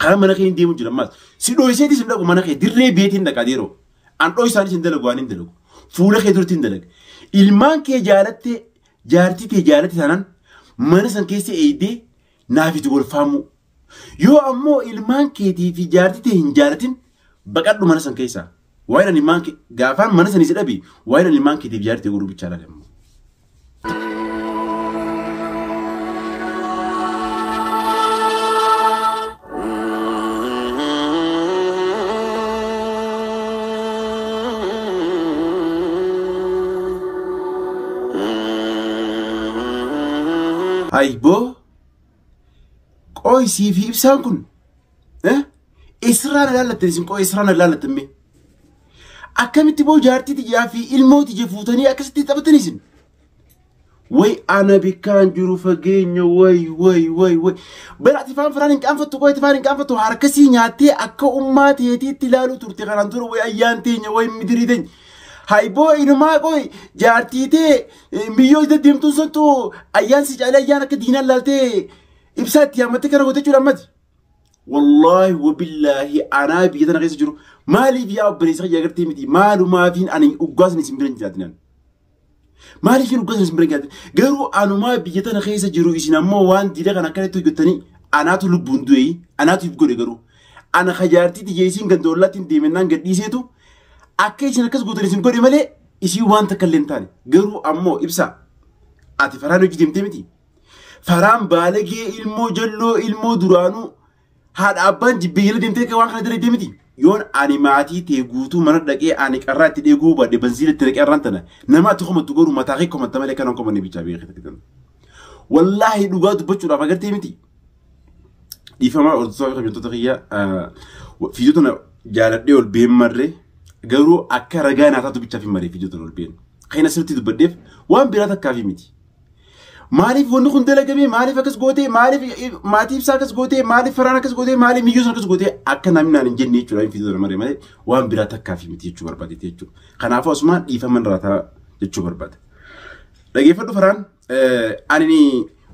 Karaa mana kee hin deemu jira ammaas. Si dhooyseetis hin dhaqu mana kee dirree beetiin dhaqa adeeroo. An dhooysaanis hin dalagu waan hin dalagu. Fuula kee duratti hin dalagu. Ilmaan kee jaalattee jaartii tee jaalatte taanaan mana san keessa eeydee naaf itti golfaamuu. Yoo ammoo ilmaan keetii fi jaartii tee hin jaalatin baqadhu mana san keessaa. Waa'een ilmaan kee gaafaan mana sanii si dhabi waa'een ilmaan keetiif jaartii godhuu bichaa laale ammoo. Ayibboo qooysii fi ibsaan kun isirraan ilaallattan isin qooy isirraan ilaallattan mee akkamitti boo jaartii tiyyaa fi ilmoo tiyya fuutanii akkasitti taphatan isin way ana bikkaan jiru fageenya way way way way bara ati faan firaan hin qaanfattu qoy ati faan hin qaanfattu harkasii nyaattee akka ummaa teetiitti ilaaluu turte kanaan dura way ayyaan teenya way midirii teenya Hayboo inumaa qoy jaartii tee miyyoo deddeemtuun santu ayyaan si caalee ayyaan akka diinaan laaltee ibsaa itti yaammattee kana goote jechuudha ammati. Wallaahi wabillaahi anaa biyya tana keessa jiru maaliif yaa obboleessa kiyya agartee miti maalumaafiin ani uggaasan isin bira hin jiraatinaan. Maaliif uggaasan isin bira hin jiraatin garuu anumaa biyya tana keessa jiru isin ammoo waan diida kana akkanatti hojjettanii anaatu lubbuun du'e anaatu if godhe garuu ana kajaartii tiyya isiin gandoollaatti hin deemennaan gadhiiseetu akka isin akkas gootan isin godhe malee isin waan takka illee hin taane garuu ammoo ibsa ati faraan hojii deemtee miti faraan baalagee ilmoo jalloo ilmoo duraanuu haadha abbaan jibbee jala deemtee waan kana dalagdee miti yoon ani maatii tee guutuu mana dhaqee ani qarraa itti dheeguu baadhe banziila itti dhaqee arraan tana nama ati komattu garuu mataa kee komatta malee kanan komanne bichaa beekte. Wallaahi dhugaa dubbachuudhaaf agartee miti. Dhiifamaa hordoftoota kabajamtoota kiyya fiidiyoo tana jaaladhee ol been marree garuu akka ragaa naa taatu bichaaf hin maree fiidiyoo tana ol been. Kan asirratti dubbadheef waan biraa takkaafi miti. Maaliif wanni kun dalagame maaliif akkas gootee maaliif maatii ibsaa akkas gootee maaliif faraan akkas gootee maaliif miyyoo sana akkas gootee akka namni naan hin jenne jechuudha fiidiyoo tana maree malee waan biraa takkaafi miti jechuu barbaadeeti jechuudha. Kanaafuu asumaan dhiifama irraa ta'a jechuu barbaade. Dhageeffadhu faraan ani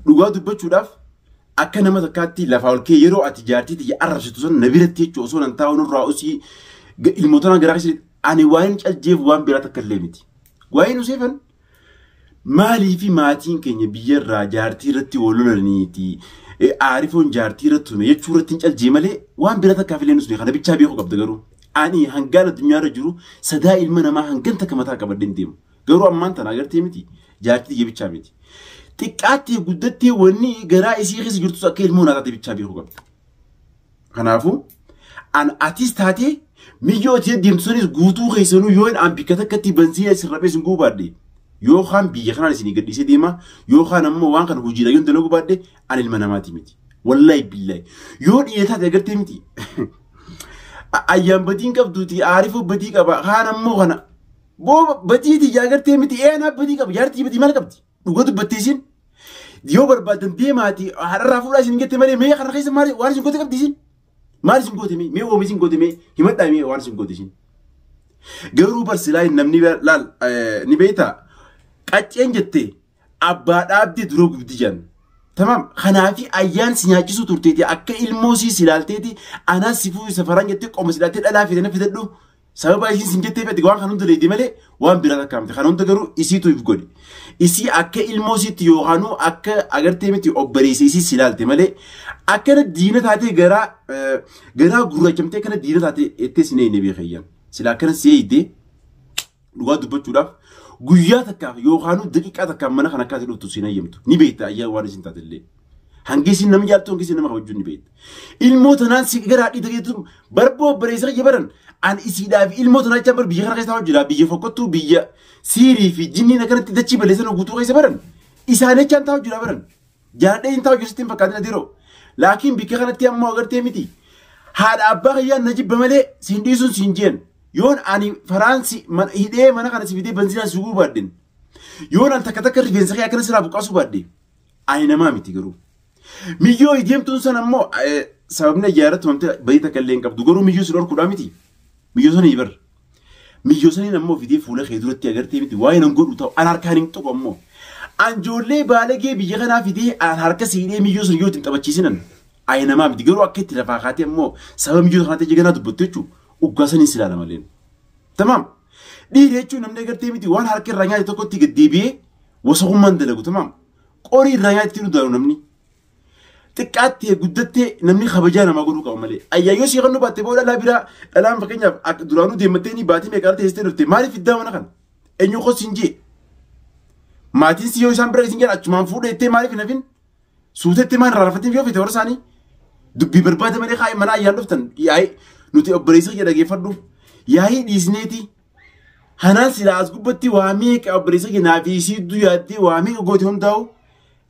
dhugaa dubbachuudhaaf akka nama takkaatti lafaa ol kee yeroo ati jaartii tiyya arrabsitu san na biratti jechuudha osoo nan taa'u nurraa osii ilmoota garaa keessatti ani waan caljeef waan biraa takka illee miti. Waa'ee nu seefan maaliif maatiin keenya biyyarraa jaartii irratti wal lolaniiti aarifoon jaartii irratti tume jechuu irratti hin caljee malee waan biraa takkaaf illee nusne kana bichaa beekuu qabda garuu ani hangaan addunyaarra jiru sadaa ilma namaa hangan takka mataa qabadhee hin deemu garuu ammaan tana agartee miti jaartii tiyya bichaa miti. Xiqqaattee guddattee wanni garaa isii keessa jirtus akka ilmoo naa taate bichaa beekuu qabda. Kanaafuu an atis taatee miyyoo ati deemtu sanis guutuu keessanuu yoo an bikka takkatti bansiina isin raphee isin guubaadhe yookaan biyya kanaan isinii gadhiisee deema yookaan ammoo waan kana hojiidha yoo dalaguu baadhe an ilma namaati miti. Wallaahi billaahi yoo dhiira taate agartee miti. Ayyaan badiin qabduuti aarifoo badii qaba kaan ammoo kana boo badiiti agartee miti ee anaa badii qaba jaartii badii maal qabdi dhuga dubbattee isin yoo barbaadan deemaati haadharraa fuudhaa isin jette malee mee kana keessa maal waan isin goote qabdi isin maal isin goote mee oomii isin goote mee himadhaa mee waan isin goote isin garuu barsilaa namni laal ni beektaa qacceen jette abbaa dhaabdee dura gubdi jan tamam kanaafi ayyaan si nyaachisuu turteeti akka ilmoo sii silaalteeti anaa si fuusi safaraan jettee qoma silaaltee dhalaa fidana fidadhu sababa isiin sin jettee fedhe waan kan hunda leedde malee waan biraa takka miti kan hunda garuu isiitu if godhe isii akka ilmoo siitti yookaanuu akka agartee miti obboleessa isii silaalte malee akkana diina taatee garaa garaa gurraachamtee akkana diina taatee ettee sin eegne beekayyaan sila akkana si eeyde dhugaa dubbachuudhaaf guyyaa takkaaf yookaanuu daqiiqaa takkaaf mana kana akkaati dhuftu siin hayyamtu ni beekta ayyaan waan isin taate illee. Hangi isin nama jaaltu hangi isin nama kabajju ni beekta. Ilmoo tanaan si gara haadhii tageetu barboo obboleessa kiyya baran an isiidhaaf ilmoo tanaa jechaan bar biyya kana keessa jira biyya fokkottuu biyya siirii fi jinniin akkanatti dachii balleessan guutuu keessa baran isaan jechaan taa'u jira baran jaaladhee hin taa'u jiru sitti hin fakkaatin adeeroo laakiin bikka kanatti ammoo agartee miti haadha abbaa kiyyaan na jibba malee siin dhiisuun siin jeen yoon ani faraansi hidhee mana kana si fidee banzinaan si gubuu yoon an takka takka rifeensa kee akkana siraa buqqaasuu baadhe ani namaa miti garuu. Miyyoo deemtuun san ammoo sababni ayyaarratti tumamtee badii takka illee hin qabdu garuu miyyoo si dhorkuudhaa miti. Miyyoo sanii bar. Miyyoo saniin ammoo fidee fuula kee duratti agartee miti waa'ee nan godhu ta'u an harkaan hin tuqu ammoo. An ijoollee baalagee biyya kanaa fidee an harka siidhee miyyoo sun yoo ittiin taphachiisinan Ayinamaa miti garuu akka itti lafaa kaatee ammoo sababa mijoota kanatti jeganaa dubbattu jechuudha. Uggaasanii si ilaala malee. Tamaam. Dhiira jechuun namni agartee miti waan harka irraa nyaate tokkotti gad deebi'ee wasaqummaan dalagu tamaam. Qorii irraa nyaate itti dhugaaru namni. Xiqqaattee guddattee namni kabajaa namaa godhuu qaba malee. Ayyaayoo si kan nu baatte booda dhalaa biraa dhalaan fakkeenyaaf duraanuu deemmattee ni baatii meeqaa teessitee dhufte maaliif iddaa mana kana? Eenyu kos hin jee? Maatiin si yoo isaan bira isin jedhan achumaan fuudhee maaliif hin hafin? Suutetti maal irraa rafatiin yoo fite warra isaanii? Dubbii barbaada malee kaa'ee mana ayyaan dhuftan yaa'ii nuti obboleessa kiyya dhageeffadhu yaa'ii dhiisneeti. Hanaan silaa as gubbatti waa meeqa obboleessa kiyya naaf isii yaaddee waa meeqa goote hundaa'u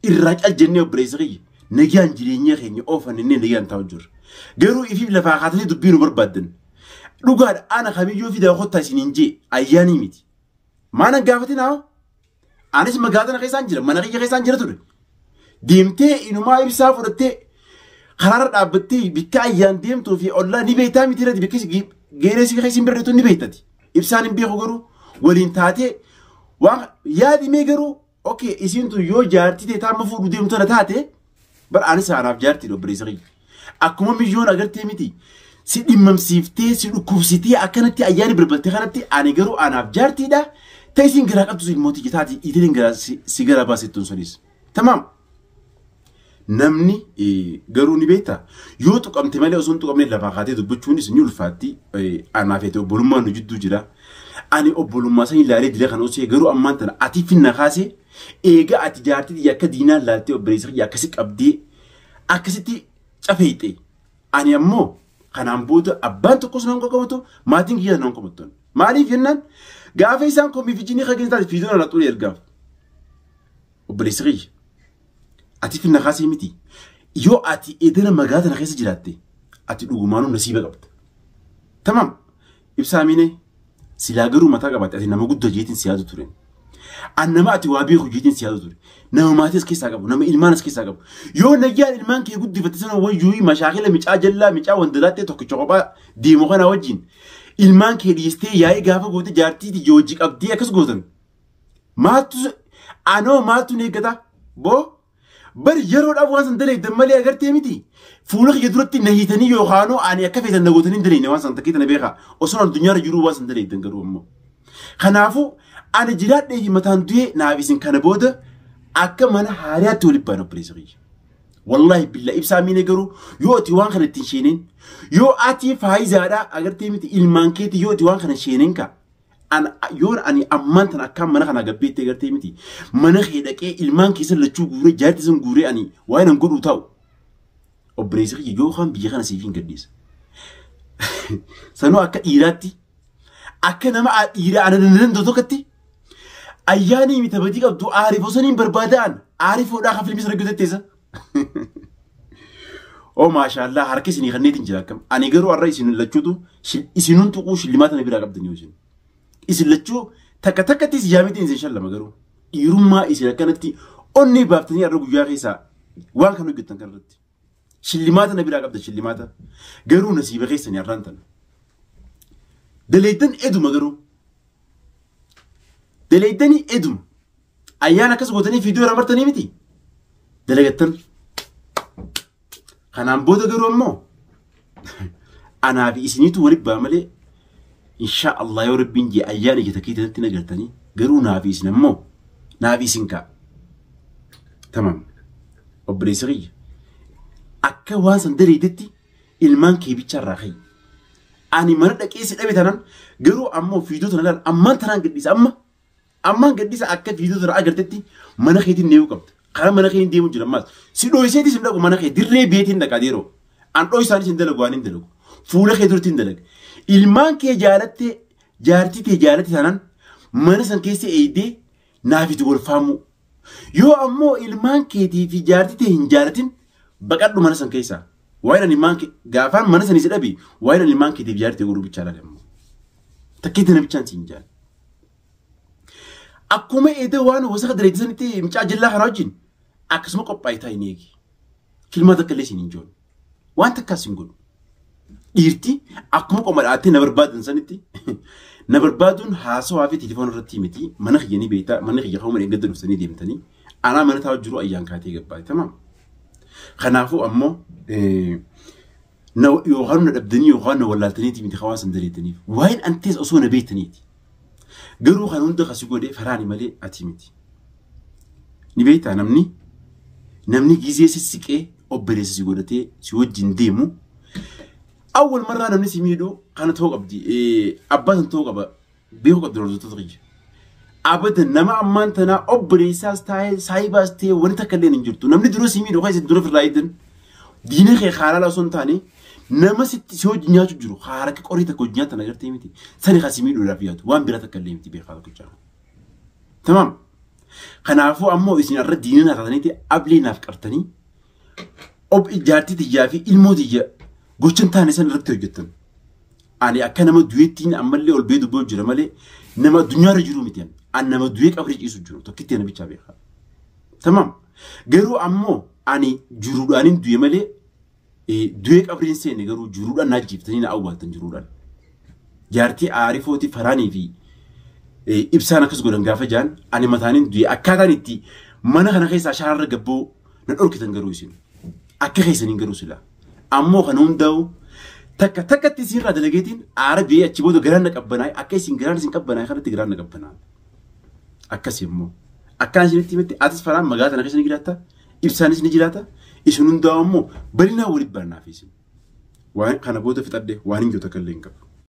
irraa cal jennee obboleessa kiyya nagaan jireenya keenya oofan inni nagaan taa'u jirra. Garuu ifiif lafaa kaatanii dubbii nu barbaaddan. Dhugaadha ana kamiyyuu fidaa kottaa isiniin jee ayyaanii miti. Maanan gaafatin haa? Anis magaalaa tana keessaan jira mana kiyya keessaan jira ture. Deemtee inumaa ibsaa fudhattee karaarra dhaabbattee bikka ayyaan deemtuu fi ollaa ni beektaa miti irratti bikka geeree si keessa hin birreetu ni beektati. Ibsaan hin beeku garuu waliin taatee waan yaadimee garuu okay isiin tun yoo jaartii ta'e taama fuudhu deemtu tana taate bar anis anaaf jaartii obboleessa kiyya. Akkuma miyyoon agartee miti si dhimmamsiiftee si dhukkubsitee akkanatti ayyaani bilbiltee kanatti ani garuu anaaf jaartiidha. Ta'e isiin garaa qabdu ilmootii taati ittiin garaa si garaa baasettuun sunis. Tamaam. Namni garuu ni beekta yoo tuqamte malee osoo hin tuqamne lafaa kaatee dubbachuunis ni ulfaatti anaaf ta'e obbolummaan nu jidduu jira. Ani obbolummaa san ilaalee dila kan osoo garuu ammaan tana ati finna kaasee eega ati jaartii akka diinaan laaltee obboleessa kiyya akkasi qabdee akkasitti cafeeyxe. Ani ammoo kanaan booda abbaan tokkos nan qoqomatu maatiin kiyya nan qoqomatu. Maaliif jennaan gaafa isaan komii fi jinii kageessa taate fiidoon ala xuree ergaaf. Obboleessa kiyya. Ati finna kaasee miti. Yoo ati edana magaalaa tana keessa jiraatte ati dhugumaanuu nasiiba qabda. Tamaam. Ibsaa miine silaa garuu mataa qabaatte ati nama guddaa jeetiin si yaadu ture. An nama ati waa beeku jeetiin si yaadu ture. Nama maatii as keessaa qabu, nama ilmaan as keessaa qabu. Yoo nayyaan ilmaan kee guddifatte sana wayyuu mashaakila micaa jallaa micaa wandalaattee tokkicha kophaa deemu kana wajjin ilmaan kee dhiistee yaa'ii gaafa goote jaartii hojii qabdee akkas gootan. Maaltu anoo maaltu ni eeggata? Boo bari yeroodhaaf waan san daleeydan malee agartee miti. Fuula kiyya duratti na hiitanii yookaanoo ani akka feetan na gootanii hin daleeyne waan san takkii tana beekaa. Osoo addunyaarra jiruu waan san daleeydan garuu ammoo. Kanaafuu ani jiraadhee fi mataan du'ee naaf isin kana booda akka mana haariyaatti walitti baana obboleessa kiyya. Wallaahi billaa ibsaa miine garuu yoo ati waan kana ittiin sheeneen yoo ati faayizaadhaa agartee miti ilmaan keetii yoo ati waan kana sheeneen kaa. Yoo ani ammaan tana akkaan mana kana gabbeettee agartee miti mana kee dhaqee ilmaan keessa lachuu guuree jaartii sun guuree ani waan nan godhu ta'u obboleessa kiyya yookaan biyya kana siif hin gadhiisa. Sanuu akka dhiiraatti akka nama dhiiraa ana danda'u tokkotti ayyaanii miti badii qabdu aariif osoo hin barbaadaan aarifoodhaa kan filmii sana guutatteessa. Oh maashaallah harka isinii kanneetiin jira akkam ani garuu har'a isin lachuutu isinuun tuquu shillimaa tana biraa qabdanii isin. Isin lachuu takka takkatti yaamitiin isin shallama garuu dhiirummaa isin akkanatti onnee baaftanii har'a guyyaa keessaa waan kan hojjettan kanarratti. Shillimaa tana biraa qabda shillimaata garuu nasiiba keessanii har'aan tana. Daleeydan eduma garuu. Daleeydanii eduma. Ayyaana akkas gootanii fiidiyoo irraa martanii miti. Dalagattan. Kanaan booda garuu ammoo anaa fi isiniitu walitti ba'a malee insha Allah yoo rabbiin jee ayyaana ija takkii tanatti nagartanii garuu naa fi isin ammoo naa fi isin ka'a. Tamam. Obboleessa kiyya. Akka waan san daleeydetti ilmaan kee bichaa irraa ka'i. Ani mana dhaqee si dhabe tanan garuu ammoo fiidiyoo tana laal ammaan tanaan gadhiisa amma ammaan gadhiisa akka fiidiyoo tana agartetti mana keetiin deemuu qabda. Karaa mana keetiin deemuu jira ammaas. Si dhooyseetis hin dhaqu mana kee dirree beetiin dhaqaa yeroo. An dhooysaanis hin dalagu waan hin dalagu. Fuula kee duratti hin dalagu. Ilmaan kee jaalattee jaartii tee jaalatte tanan mana san keessa eeydee naaf itti golfaamuu. Yoo ammoo ilmaan keetii fi jaartii tee hin jaalatin baqadhu mana san keessaa. Waa'ee ilmaan kee gaafaan mana sanii si dhabi waa'ee ilmaan keetiif jaartii godhuu bichaa laala immoo. Takkiitti namichaan si hin jaal. Akkuma eedee waan wasaka dareetisanitti mucaa jallaa kana wajjin akkasuma qophaa'ee taa'ee ni eegi. Kilmaa takka illee siin hin joonu. Waan takkaas hin godhu. Dhiirti akkuma qoma dhaattee na barbaadan sanitti na barbaaduun haasawaa fi telefoona irratti miti mana kiyya ni beektaa mana kiyya ka'uu malee gadda dhuftanii deemtanii anaa mana taa'u jiru ayyaan kaatee gabbaate tamaam. Kanaafuu ammoo yookaan na dhabdanii yookaan na wallaaltaniiti miti hawaasa hin daleetaniif. Waa'een antees osoo na beektaniiti. Garuu kan hunda kasi godhee faraani malee ati miti. Ni beektaa namni gizee sissiqee obboleessa si godhatee si wajjin deemu awwal marraa namni si miidhu kana ta'uu qabdi. Abbaa san ta'uu qaba. Beekuu qabdi hordoftoota kiyya. Abadan nama ammaan tanaa obboleessaas taa'ee saayibaas ta'ee wanti takka illee hin jirtu. Namni dura si miidhu kan isin dura firraa eegdan diina kee haalaa osoo hin taane nama sitti si hojii nyaachuu jiru haaraka qorii takka hojii nyaatan agartee miti. Sani kan si miidhuudhaaf yaadu waan biraa takka illee miti beekaa tokko jira. Tamaam. Kanaafuu ammoo isin irra diina naaf taataniiti ablee naaf qartanii ob jaartii tiyyaa fi ilmoo tiyya gocha hin taane san irratti hojjettan. Ani akka nama du'eettiin ammallee ol bee dubboo jira malee nama addunyaarra jiru miti. Ani nama du'ee qabrii ciisu jiru tokkitti na bichaa beekaa. Tamaam. Garuu ammoo ani jiruudhaanin du'e malee du'ee qabriin seene garuu jiruudhaan na ajjeeftanii na awwaaltan jiruudhaan. Jaartii aarifooti faraanii fi ibsaan akkas godhan gaafa jaan ani mataanin du'e akkaataan itti mana kana keessaa shaarra gabboo na dhorkitan garuu isin. Akka keessaniin garuu sila. Ammoo kana hundaa'u takka takkatti isinirraa dalageetiin aara biyya achi booda garaan na qabbanaa'e akka isin garaan isin qabbanaa'e kanatti garaan na qabbanaa'e. Akkas immoo akkaan isinitti himetti atis faraan magaalaa tana keessa ni jiraatta ibsaanis ni jiraata isin hundaa'u ammoo bal'inaan walitti barnaaf isin. Waan kana booda fixadhe waan hin jiru takka illee hin qabu.